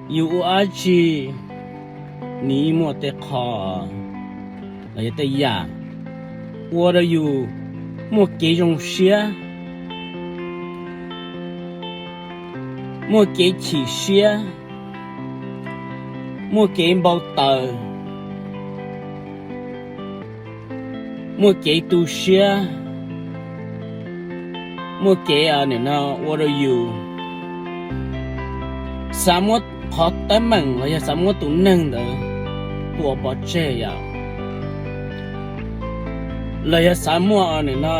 Yus ua dab tsi, nws muaj tej qho los yog tej yam ua rau yus muaj kev zoo siab, muaj kev chim siab, muaj kev npau taws, muaj kev tu siab, muaj kev nim no ua rau yus xav muab qhov teeb meem los yog xav muab tus neeg ntawd tua pov tseg yom, los yog xav muaj nim no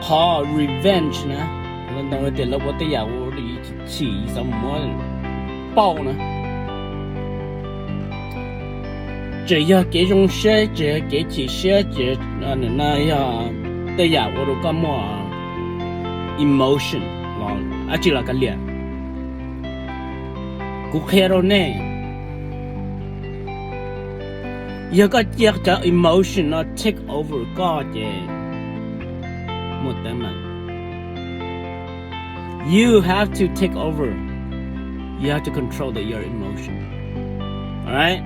qhov revenge na, ntoo tias lawv ua tej yam ua chim xav muab pauj na. Tseem yog kev zoo siab, tseem yog kev chim siab, tseem yog tej yam ua rau koj muaj emotion los dab tsi los kav liam. Kuv qhia rau nej, yog koj cia cov emotion no take over koj ces muaj teeb meem. You have to take over. You have to control the, your emotion. All right?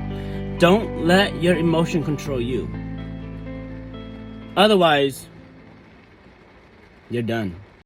Don't let your emotion control you. Otherwise, you're done.